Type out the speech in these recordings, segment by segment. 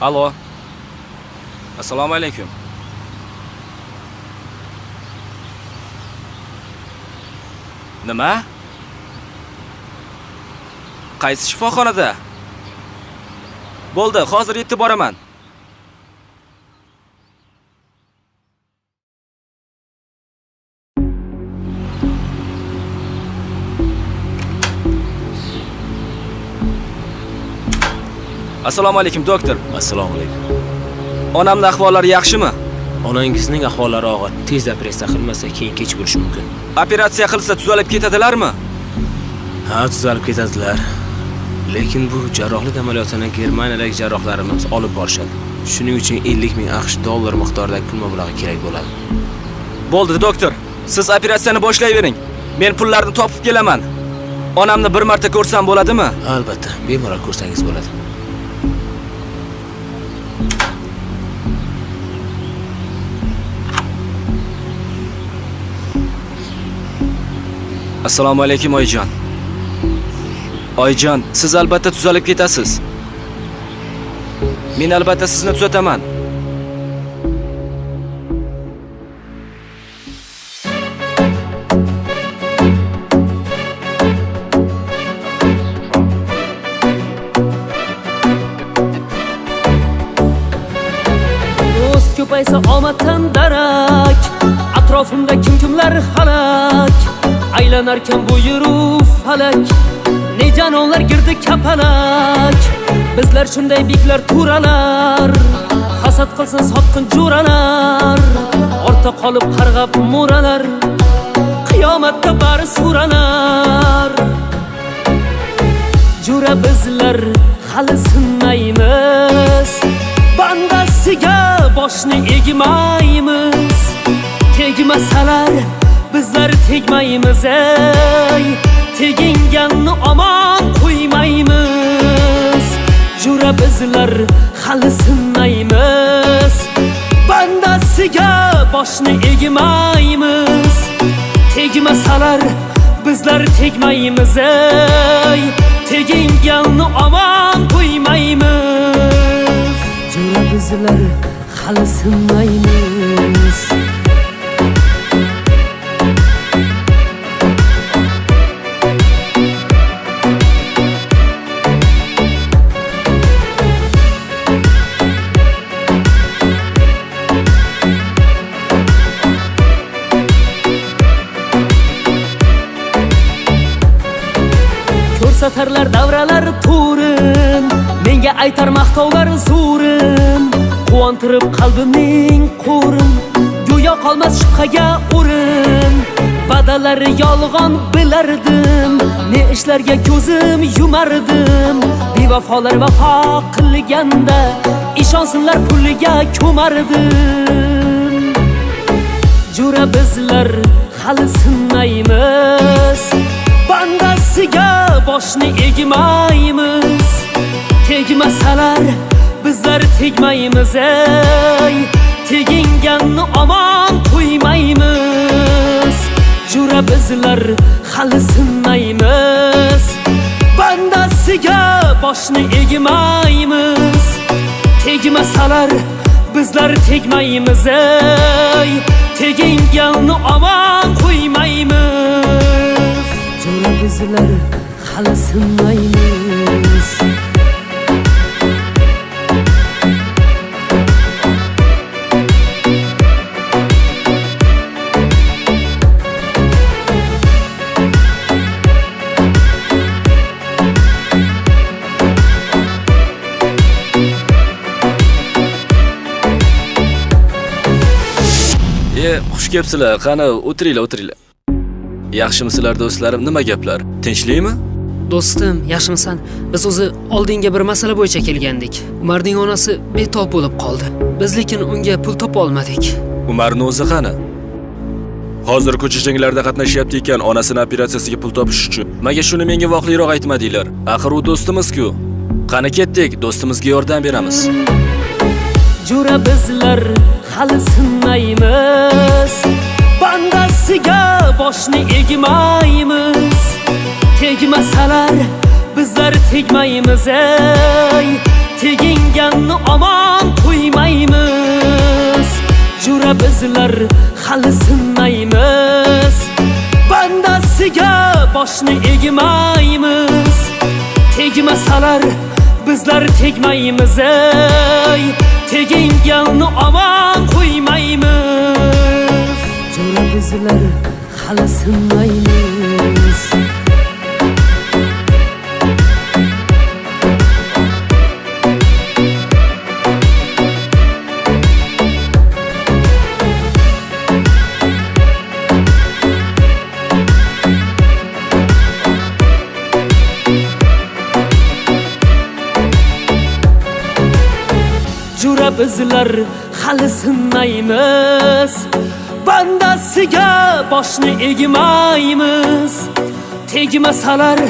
Alo. Assalomu alaykum. Nima? Qaysi shifoxonada? Bo'ldi, hozir yetib boraman. Assalomu alaykum, doktor. Assalomu alaykum. Onamning ahvollari yaxshimi? Onangizning ahvollari og'ir. Tez operatsiya qilmasa, keyin kech bo'lishi mumkin. Operatsiya qilsa tuzalib ketadilarmi? Ha, tuzalib ketadilar. Lekin bu jarrohlik amaliyotini germaniyalik jarrohlarimiz olib borishadi. Shuning uchun 50 ming AQSh dollar miqdoridagi pul mablag'i kerak bo'ladi. Bo'ldi, doktor. Siz operatsiyani boshlayvering. Men pullarni topib kelaman. Onamni bir marta ko'rsam bo'ladimi? Albatta, bemalol ko'rsangiz bo'ladi. Assalomu alaykum, oyijon. Oyijon, siz albatta tuzalib ketasiz. Men albatta sizni tuzataman. Do'st ko'paysa omaddan darak. Atrofimda kim kimlar halak. Aylanarkan bu yeru falak. Ne janonlar girdi kapalak. Bizlar shunday beklar turalar. Hasad qilsin sotqin jo'ralar. Ortda qolib qarg'ab mo'ralar. Qiyomatda bari so'ralar. Jo'ra bizlar hali sinmaymiz. Bandasiga boshni egmaymiz. Tegmasalar bizlar tegmaymiz ey. Teginganni omon qo'ymaymiz. Jo'ra bizlar hali sinmaymiz. Bandasiga boshni egmaymiz. Tegmasalar bizlar tegmaymiz ey. Teginganni omon qo'ymaymiz. Jo'ra bizlar hali sinmaymiz. Ko'rsatarlar davralar to'rin. Menga aytar maqtovlar zo'rin. Quvontirib qalbimning qo'rin. Go'yo qolmas shubhaga o'rin. Va'dalari yolg'on bilardim. Ne ishlarga ko'zim yumardim. Bevafolar vafo qilganda ishonsinlar puliga ko'mardim. Jo'ra bizlar hali sinmaymiz. Bandasiga boshni egmaymiz. Tegmasalar bizlar tegmaymiz ey. Teginganni omon qo'ymaymiz. Jo'ra bizlar hali sinmaymiz. Bandasiga boshni egmaymiz. Tegmasalar bizlar tegmaymiz ey. Teginganni omon qo'ymaymiz. Jo'ra bizlar hali sinmaymiz. Xush kelibsizlar. Qani, o'tiringlar, o'tiringlar. Yaxshimisizlar do'stlarim? Nima gaplar? Tinchlikmi? Do'stim, yaxshimisan? Biz o'zi oldinga bir masala bo'yicha kelgandik. Umarning onasi betob bo'lib qoldi. Biz lekin unga pul topa olmadik. Umarning o'zi qani? Hozir ko'cha janglarida qatnashyapti ekan, onasini operatsiyasiga pul topish uchun. Maga shuni menga vaqtliroq aytmadinglar. Axir u do'stimiz-ku. Qani ketdik, do'stimizga yordam beramiz. Jo'ra bizlar hali sinmaymiz. Bandasiga boshni egmaymiz. Tegmasalar bizlar tegmaymiz ey. Teginganni omon qo'ymaymiz. Jo'ra bizlar hali sinmaymiz. Bandasiga boshni egmaymiz. Tegmasalar bizlar tegmaymiz ey. Teginganni omon qo'ymaymiz. Jo'ra bizlar hali sinmaymiz. Jo'ra bizlar hali sinmaymiz. Bandasiga boshni egmaymiz. Tegmasalar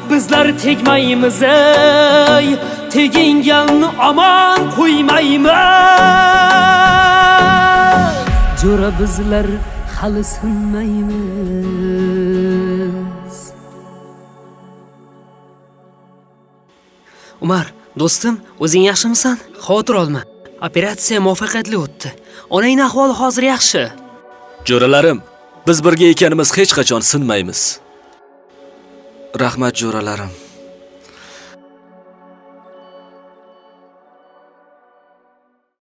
bizlar tegmaymiz ey. Teginganni omon qo'ymaymiz. Jo'ra bizlar hali sinmaymiz. Umar, do'stim, o'zing yaxshimisan? Xavotir olma. Operatsiya muvaffaqiyatli o'tdi. Onangning ahvoli hozir yaxshi. Jo'ralarim, biz birga ekanimiz hech qachon sinmaymiz. Rahmat jo'ralarim.